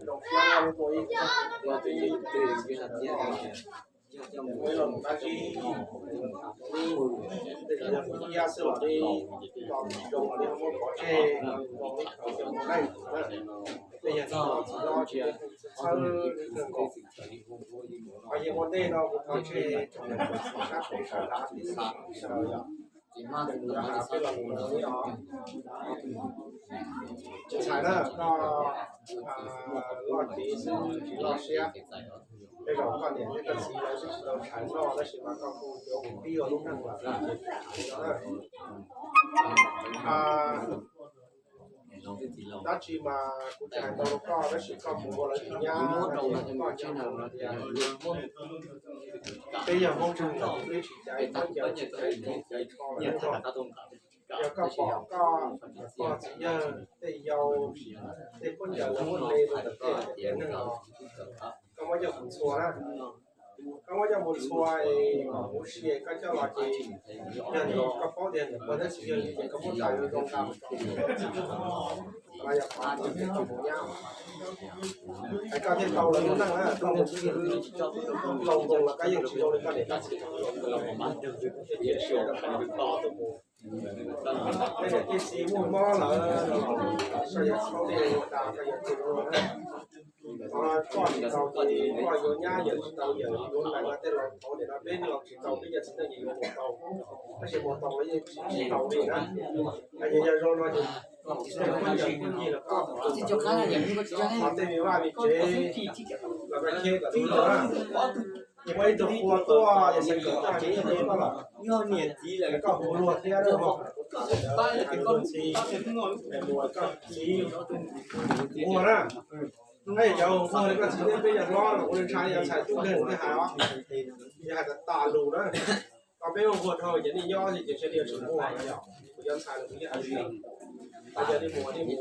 Zoo siab ib ua ib, ua tej yam twg yus twb hais tias ua ib lo mus dab tsi, tej zaum yog tus iab xwb los nej los tsis zoo los nej ho muab pov tseg, los mus zoo ib qho cov mus neej na. Tej yam tsis zoo tsis zoo ces nej txhawb txhawb nej kawg nkaus. Ho yog ua ntej no kuv thov tseg tsoom niam tsoom txiv sab pem sab nrad pem xis pem saud yog, kuv yuav hais peb lo lus no os. Tsis ntshai na, koj loj cev xwb tsis loj siab. Tej zaum koj niam thiab koj txiv lawv twb tsis tau tshais noj tab sis mas koj kuj yuav mus pib ua lub neej lawm ces dab tsi mas kuv tsis hais ntau rau koj tab sis koj mus ua lawv tus nyab, koj tseem hais tias peb yog Hmoob tseem los peb tsis caiv khaub ncaws tsis caiv txhoj lawm. Yog koj pom koj pog txiv yawg tej yau tej khaub ncaws lawv muab hle rau tom tej tiaj neeg los koj muab coj mus txhua na. Koj muab coj mus txhua es kom huv si es koj coj los ces yog li koj paub tias niam pog thiab txiv yawg li ces koj muab tais zoo zoo nqa mus tso, los yog qhov koj mus nyab es koj thiaj tau lawv lub neej na. Koj mus txhua laus nkoos los koj yeej tsis zoo li koj niam koj txiv. Tej niam txiv muaj mob lawm, koj yuav txhob li ua tas, koj yuav txhob ua na. Koj tsis tau ces koj yuav nyab, yawm tsis tau yawm, yuav nees los tej laus thaud nim no peb los tsis tau, peb cov txiv neej ces yuav mus tau, tab sis mus tau los yeej tsis tau li na. Yog zoo no ces koj tsis tau koj cov phooj ywg los koj qhov tej me vaj me tsev los koj cheb kom tau na. Ces muaj ib tug qhua tuaj, yog xeev kawm tuaj hais ib tug koj los, yog niam txiv lawm koj hu luag thiab na, hu luag txiv, mus koj txiv ua na. Cov hu luag li koj txiv thiab peb yog hlob los kuv ntshai yog ntxhais tub nkeeg thiaj hais os, yog hais tas tas lus na. Tau peb ua nquag dhau ces nej nyob ces sawv daws tsis muaj yog kuv cov ntxhais los kuv yeej hais li ntawd. Yog nej mus nej mus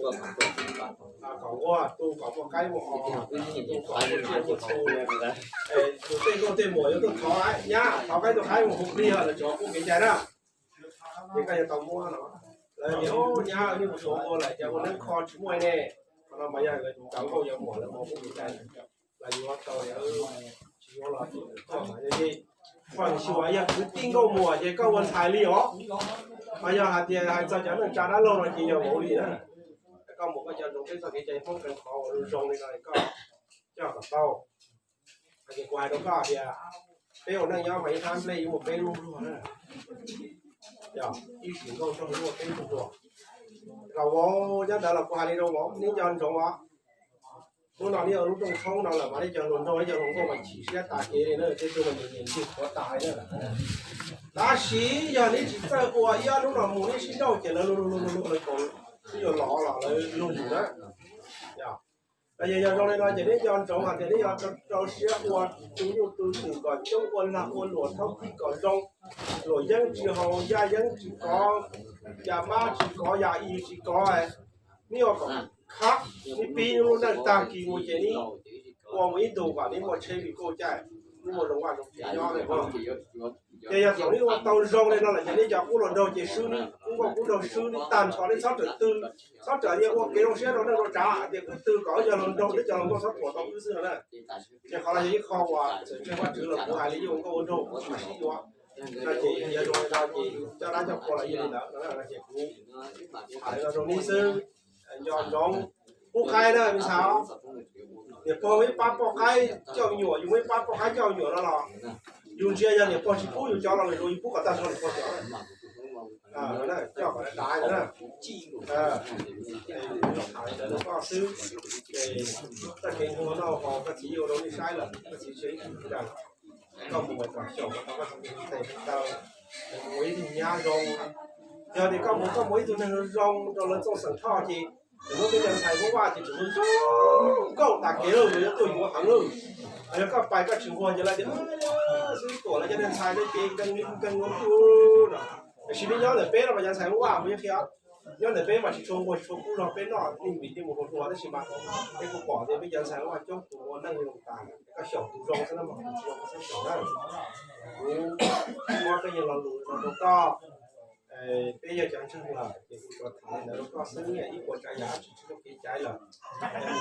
kom nquag tu kom muaj qaib muaj os, tu kom muaj tsiaj muaj txhu, tus tej nkauj tej muam yuav tuaj thov nyab thov qaib tuaj qaib mus hu plig los tsuav qub kev cai na. Ces koj yuav tau muab no. Lawv tias nyab nej mus suav nquag lawm cas ua neeb kho tsis muaj ne. Qhov no mas yog lawv cov nkauj cov muam lawv mus qub kev cai, lawv yuav tau tsis yuav los koj mas yog li. Feem xyuam yog kwv tij nkauj muam ces koj ua ntxhais li os. Mas yog hais tias hais txog cov neej tsa dab laug no ces yog vauv li na. Koj mus koj cov ntsoov peb txoj kev cai Hmoob kawg qhov uas zoo li no koj coj kom tau. Ces kuv hais rau koj tias peb ua neej nyob mas ib hnab nplej yuav muaj peb lub luag na. Yog ib sim nkauj nraug yuav muaj peb lub luag. Los vauv nyob ntawd los kuv hais li rau vauv, neb nco ntsoov os. Hnub no neb ua lub rooj tshoob no lawm mas neb cov hluas nraug neb cov hluas nkauj mas chim siab tas kev li na, tej tug mas nyiam nyiam ntxig qhuav tas li na. Tab sis yog neb tsis txawj ua, ib ob hnub no mus neb sib nrauj ces lawv luag luag luag luag lawv kaus twb yuav lov los lawv luag lwm na. Yog, yog zoo li no ces neb nco ntsoov hais tias neb yuav rau siab ua tu nyuj tu twm kom coob, ua lag ua luam thaub kib kom zoo, luam yeeb tsis haus, yaj yeeb tsis kov, yam mab tsis kov, yam is tsis kov, neb ua kom khab, neb pib lub neej tag kis mus ces neb ua mus ib ntus kom neb muaj tsheb li kauj caij, neb muaj zoo vaj zoo tsev nyob. Ces yog thaum neb ua tau zoo li no lawm ces neb cov qub hluas nraug ces swb, neb qub nkauj qub nraug swb, neb tag nrho neb txhob rawm twg, txhob rawm tias ua kev zoo siab rau neej rau tsav hais tias wb twg kom wb cov hluas nraug, neb cov hluas nkauj txhob thuam tau wb xwb no na. Ces qhov no yog ib qho uas txawm tseeb Vajtswv los kuv hais li yus nkauj ua nraug mas sib yuav no ces yog zoo li no ces coj dab coj qhua los yog li ntawd no ces kuv hais li no rau neb xwb. Nco ntsoov, pub qaib na me ntxhais, niam pog muaj ib pab poj qaib coj me nyuam, yus muaj ib pab poj qaib coj me nyuam no los yus ntsia yog niam pog tsis pub yus cov los lwm zaus yus pub kom tag nrho niam pog cov. Coj kom dav dav na. Koj xwb, txoj kev nquag noj haus koj txiv yuav rau nej saib lawm, koj txiv tsis ib tug daws. Koj mus kom xyaum kom tau koj txiv tes taw, mus ua ib tug nyab zoo. Yog tias koj mus koj mus ib tug neeg zoo rau lawv txoj xeem Thoj ces lub peb cov ntxhais Hmoob Vaj ces tseem zoo nkauj tas kev lawm, yuav tuaj yuav heev lawm. Yog koj pais koj tsis nquag ces lawv tias xwb tuam lawv cov neeg ntxhais no ces nkees li nkees ua ntuj no. Tiam sis nej nyob ntawm peb no mas cov ntxhais Hmoob Vaj mas yeej qhia, nyob ntawm peb mas tsis tshua nquag tsis tshua kub zog, peb noj tej vim tej mus hluas hluas tab sis mas peb kuj pom tias peb cov ntxhais Hmoob Vaj coob tus ua neej zoo tas, koj xyaum tus zoo xwb na mas tus tsis zoo koj txhob xyaum na. Kuv muab koj yawg lo lus no rau koj, Peb yog cov ntseeg lawm ces kuv tsuas tham li ntawd rau koj xwb, ib puas tsav yam tsis tsis tau kev caiv lawm.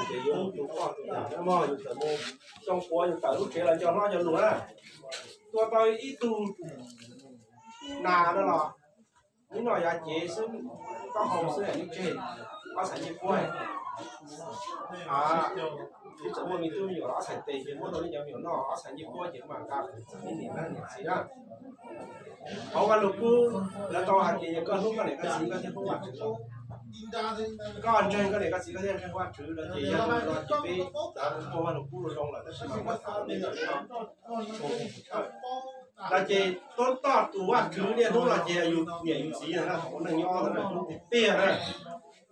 Ces yuav mus tus poj tus yawm na mog, yus txawm mus xyoo puav yus tawm lub tsev los nco hlob nco luag na. Tua tau ib tug nas no los neb noj yav cev xwb, taub hau xwb neb tseg, ob txhais ncej puab. Twb txawm muaj me tub me nyuam ob txhais tes ces muab rau nej cov me nyuam noj, ob txhais ncej puab ces mam nqa txog nej niam na niam txiv na. Hauv Vaj Lug Kub lawv tau hais tias yog koj hlub koj niam koj txiv koj thiaj hlub Vajtswv. Koj ntseeg koj niam koj txiv koj thiaj ntseeg Vajtswv no ces yog li no ces peb muaj Vaj Lug Kub zoo lawm tab sis mas muab tham nej cov no ces tub toj tus Vajtswv niaj hnub no ces yus niam yus txiv na, thaum ua neej nyob ntawd hlub tiag tiag na.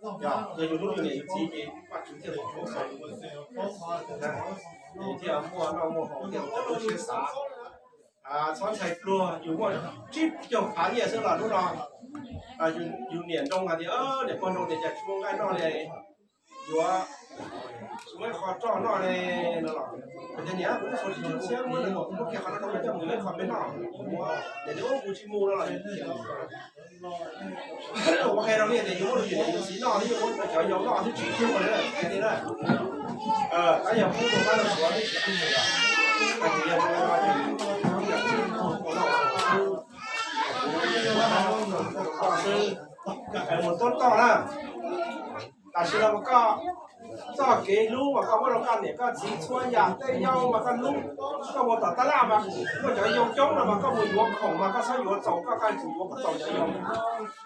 Yog yus hlub yus niam yus txiv ces Vajtswv thiaj hlub yus, thiaj muaj noj muaj haus thiaj ua lub siab xav. Txhob ntshai pluag, yus muaj tsib caug phav nyiaj xwb los hnub no yus niam nroo hais tias, niam pog nroo tias cas tsis muaj nqaij noj li, yuav tsis muaj ib qho roj noj li no los, tias niam kuv twb tshuav tsib caug txhiab muab li, muab kiag qhov no rau kuv coj mus ib qho peb noj, niam tias ub kuv tsis mus no los ua qe rau li tias yus muab rau yus niam yus txiv noj, yus muab rau cov yau noj twb tsis tshua li na. Tab yog pub rau pab rau suav twb tsis tshua li. Mus tub toj na, tam sim no mas koj txoj kev hlub mas koj muab rau koj niam koj txiv txhua yam, tej yau mas koj hlub, koj mus tom tab laj mas muaj cov yau coob no mas koj mus yuav khoom mas koj txhob yuav txaus koj, koj tsum yuav kom txaus cov yau.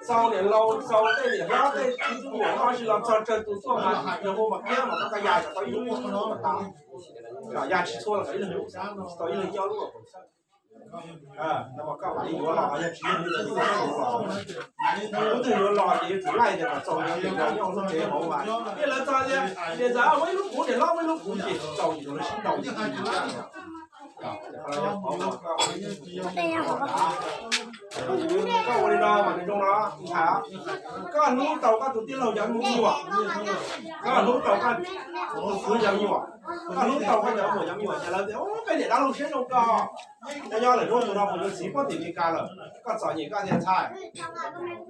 Txaus niam laus, txaus tej niam hlob, tej txiv tub muam, koj sim los txog tsawg tus tuaj mas yog hu mas kiab mas koj, koj ya kom tau ib lub, ya tsis txhua los kom ib leeg lub, tsis tau ib leeg coj lub. No mas koj mam li yuav los, yog tsis yog li ntawd ces koj yuav los, lub twg yuav los ces yuav tsum laij tias kom txaus niam laus nyob lub tsev hauv mas. Ces lawv txog tias niam ntxawm muaj ib lub kuv, niam hlob muaj ib lub kuv ces txaus, ces lawv sib ntaus. Koj ua li no mas nws zoo no, koj hlub tau koj tus tij laug cov me nyuam, koj hlub tau koj tus kwv cov me nyuam, koj hlub tau koj cov muam cov me nyuam, ces lawv tias peb niam dab laug siab zoo koj. Koj nyob lawm hnub tus no mus yuav txiv puag tim Meskas lawm, koj txom nyem koj tias ntxhais,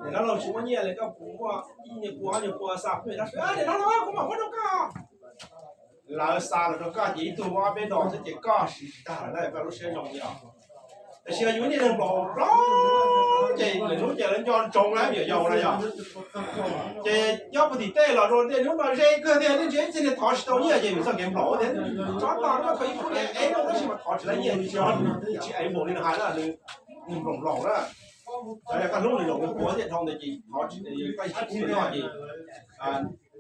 niam dab laug tsis muaj nyiaj li, koj puas muaj ib nyuag pua ob nyuag pua xa pem dab tsi, niam dab laug kuv mam muab rau koj. Lawv xa los rau koj ces ib tug muaj ob peb dos xwb ces koj siv tsis tag lawm na, koj lub siab zoo li os. Tab sis yog yus niaj neeg nplaum plaub ces lwm hnub ces lawv nco ntsoov lawm, me nyuam yaus no yog. Ces nyob puag tim tej los rau niaj hnub no ze kawg tiag, nej ntsia ib txhia niag thov tsis tau nyiaj ces yus txoj kev nplaum thiab. Tsob tog no koj ib khub niag ev rau tab sis mas thov tsis tau nyiaj, tsis ev npaum li nws hais na, nws nplaum nplaum na. Cov yog koj hlub nws zaum nws puav thiaj dhau ntawd ces thov tsis, koj ib khub nws noj ces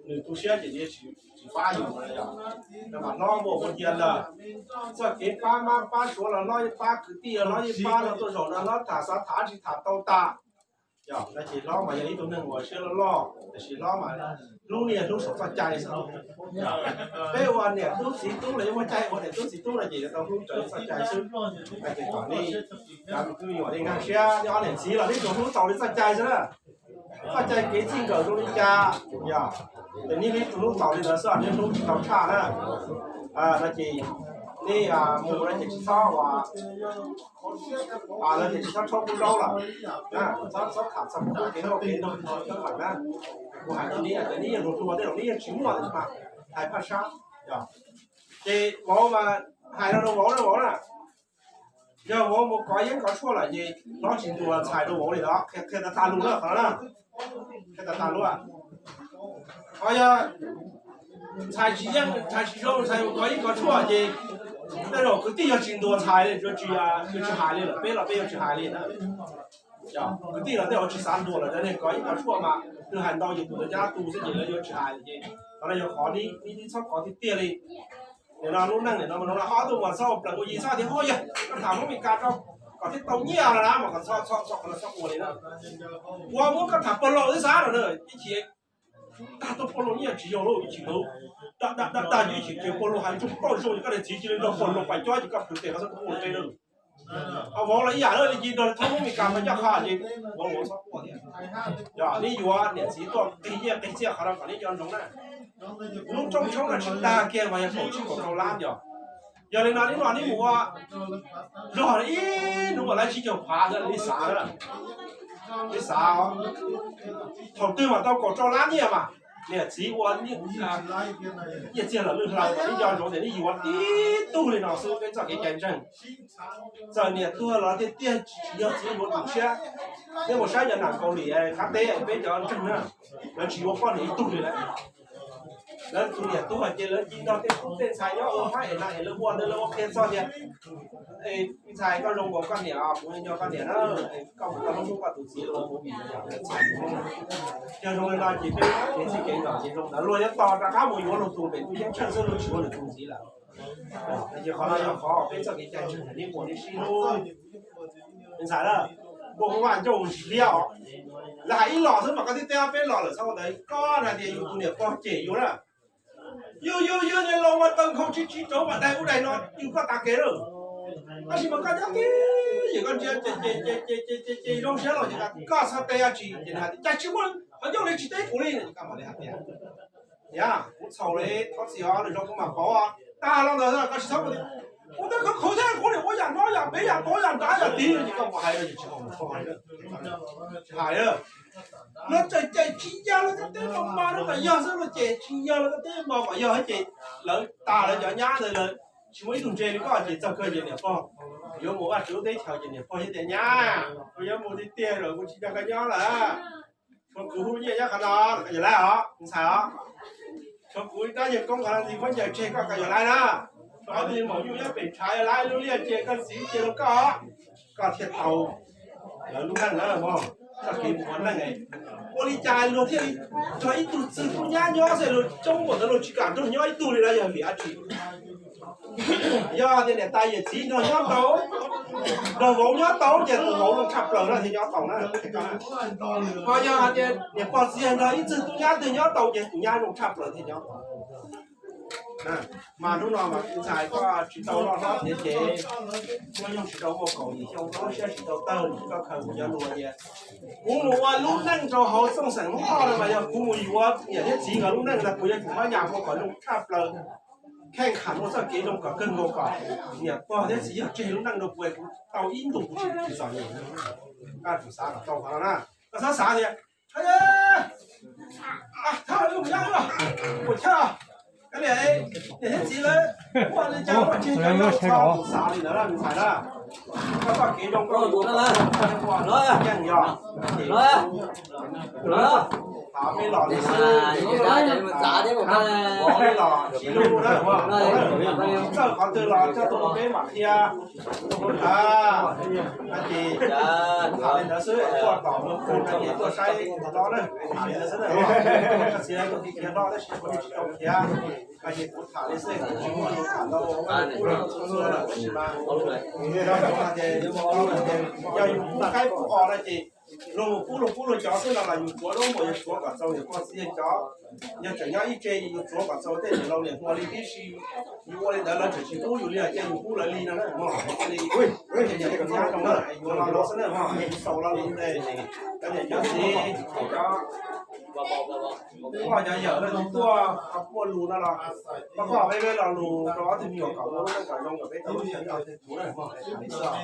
nws tu siab ces nws tsis pab yus no yog. Mas hlob muaj ua cia ntawd, txoj kev pab mab pab suav los hlob yeej pab, kwv tij los hlob yeej pab, los tuaj zaum no hlob tham xav tham tsis tham tau tas. Yog no ces hlob mas yog ib tug neeg uas siab loj loj, tab sis hlob mas hlub niaj hlub saum txoj cai xwb. Peb ua niam tub txiv tub los yeej muaj caij ua niam tub txiv tub no ces yuav tau hlub raws li txoj cai xwb. Ces kom nej cov me tub me nyuam nej nkag siab, nej ob niam txiv los nej tsuas hlub tau li txoj cai xwb na. Txoj cai kev txij nkawm zoo li cas, yog ces nej ib tug hlub tau li ntawd xwb, nej hlub tsis tau tshaj na. No ces nej mus no ces tsis txhob ua, lawv tias tsis txhob tshaub kub zaub lawm, txhob txhob tham txog kev noj kev haus, txhob tham na. Kuv hais rau nej tias nej yeej hluas hluas tej zaum nej yeej tsis muaj tab sis mas hais phaj sab. Ces vauv mas hais rau vauv na, vauv na, yog vauv mus kov yeeb kov tshuaj lawm ces hlob tsis ntuas ntxhais rau vauv li ntawd, qhia tas tas lus na, qhov no na, qhia tas tas lus. Ho yog ntxhais tsis yeej, ntxhais tsis zoo, ntxhais mus kov yeeb kov tshuaj ces tej zaum kwv tij yog tsis ntuas ntxhais li, yuav tsis, yuav tsis hais li lawm, peb los peb yuav tsis hais li na. Kwv tij los tej zaum tsis xav ntuas lawm, cov neeg kov yeeb kov tshuaj mas nws hais ntau ces tus ntawd cab tu xwb ces lawv yuav tsis hais li ces qhov no yog qhov nej txhob kov tiag tiag li. Nim no lub neej nim no mas no ho tuaj mus txhob ua plees ua yi, txhob tias ho yog koj tham Hmoob Mes Kas rau kom thiaj tau nyiaj no na mas kom txhob, txhob, txhob, qhov no txhob ua li na. Ua muab koj tham pog laus twb xav no na, ib chim tag tuaj pog laus nyiaj tsis yog lauj, ib chim ntawd dag dag dag dag ib chim ces pog laus hais ntsoog plaub zoo ces koj niag txiv cia li nrog pog laus pais cob ces koj plhws tes koj txhob tuaj ua ntej na. Ho vauv los ib yam na, li ci nrog thob Hmoob Mes Kas mas ncaj qha ces vauv, vauv txhob ua thiab. Yog nej yuav niam txiv tuaj qig nyiaj qig txiaj qhov no kom nej nco ntsoov na. Lub rooj tshoob no tsis tag kiag mas yog kaum tsib kaum rau lab yog. Yog li no neb no neb mus ua zog ib hnub uas lab tsib caug phav ntawd neb xav, neb xav thaum twg mas tau kaum rau lab nyiaj mas niam txiv ua nyiaj txiag los lwj hlau mas neb nco ntsoov tias neb yuav tib tug li no xwb peb txoj kev cai ntseeg. Txawm niam tuag los tiag tiag tsis yog txiv yuav tu siab. Neb mus saib cov nam Kaus Lim qab teb peb cov ntseeg na, lawv tsis yuav poj niam ib tug li lawm. Lawv tus niam tuag ces lawv cia nrog tej tub tej ntxhais nyob ua hab es na es lawv ua ntawd lawv ua qhia txog tias ntxhais koj zoo nkaus koj niam, kuv nco koj niam na, koj mus koj hlub hlub koj tus txiv los ua movie yog zoo li no ces peb kev txij kev nkawm ces zoo ntawd luag yuav tos rov qab mus yuav luag tus pem tub ceeb tsheej xwb, luag tsis yuav lwm tus ntxiv lawm. Ces qhov no yog qhov peb txoj kev cai ntseeg neb mus neb sib hlub. Ntxhais na, npua vaj ncauj ntsis liab os, lawv hais ib los xwb mas koj thiaj teb peb los lawm txhob ua ntawd, koj hais tias yus tus niam pog cem yus na. Yus yus yus niag laus mas taw nkhaus tsis tsis rauv mas dai ub dai no yus koj tas kev lawm. Tab sis mas koj nyob tib yam koj ntsia ces zoo siab los ces koj txhais tes dab tsi ces nws hais tias cas tsis muaj qhov ncauj li tsis teb kuv li no ces koj mam li hais tias, yam kuv txhaum li thov txim os, lwm zaus kuv mam pauv. Tag los ntawd koj tsis txhob ua tias kuv twb khawv khuv thiab kuv niam ua yam no yam pem yam pem yam nrad yam tid no ces koj mus hais no ces tsis muaj hais. Luag txawm cem tsis yog luag koj teb mos mos no kom yog xwb, luag cem tsis yog luag koj teb mos kom yog ces lawv tas lawv cov nyab ntawd lawv tsis muaj ib tug ntse li koj ces txog kawg ces niam pog yuav mus vaj tswv lub teb chaws ces niam pog thiaj tias nyab, kuv yuav mus tiag tiag lawm kuv tsis nco koj nyob lawm. Tshuav kuv hu nyiaj nyob qhov no, koj yuav laib os ntxhais os. Tshuav kuv rab yawg koob qhov no ntxiv khaub ncaws tseg koj, koj yuav laib na. Tshuav ob tug maum nyuj nyob pem ntshav yuav laib lub liaj cia koj txiv cia rau koj, koj thiaj tau lawv lub neej na mog. Txoj kev mus ua neej ua li cas luag thiaj li nrog ib tug txwg tub nyab nyob xwb, luag coob npaum ntawd luag tsis kam nrog nyob ib tug li na, yog vim dab tsi? Yog tias niam tais yawm txiv nrog nyob tau, nrog vauv nyob tau ces tus vauv zoo tshaj plaws na thiaj nyob tau na. Ho yog hais tias niam pog txiv yawg nrog ib txwg tub nyab twg nyob tau ces tus nyab zoo tshaj plaws thiaj nyob tau. Mas hnub no mas ntxhais koj tsis tau loj hlob tiav ces, koj yeej tsis tau muaj kaum yim xyoo, koj lub siab tsis tau tawg, koj khaws kuv cov lus tias kuv mus ua lub neej rau hauv txooj xeem Hmoob Thoj no mas yog kuv mus yuav niam thiab txiv nkawd lub neej no kuv yuav tsum muab nyas ua kom zoo tshaj plaws, kheej kham ua txoj kev zoo kom kawg nkaus kom niam pog thiab txiv yawg tseg lub neej rau kuv, kuv tau ib ntus kuv tsis txom nyem. Koj tsum xav kom tau qhov no na. Koj txhob xav tias thawj mus nyob ua chaj, koj niam thiab txiv lawv ua li cas ua tseg cov yau txhob xav li ntawd na ntxhais na. Koj txoj kev zoo koj ua yeej yog. Thaum peb los li xwb, peb los sib hlub na, txawj qhov twg los coj tuaj rau peb mam qhia. Ces tham li ntawd xwb, tuaj tom mus pug no ces tuaj saib no na, tham li ntawd xwb na. Koj txiv lawv tuaj khiav khiav no tab sis kuv tsis tau khiav, ces kuv tham li xwb, kuv tsis muaj lus tham ntau, tab sis mas yog yus qaib pub os no ces luag mus pub luag pub luag cov xwb no los yus tsuav lub npaum yus tsuav kom txaus yus pog txiv cov. Yog tseem nyob ib tse yus tsuav kom txaus tej niam laus niam hluas li tib si, yus ua li ntawd lawv tseem tsis pub yus li, cia yus pub lawv li no na mog. Ua li, ua li, ua li, yuav los los xwb na mog, xaus los li ntawd. Cov niam cov txiv, cov pog cov yawm no tuaj muaj lus no los koj koj peb peb lo lus rau ob tug me nyuam kom ua lub neej kom zoo kom peb tau lub sij hawm nrog ob tug tub na mog.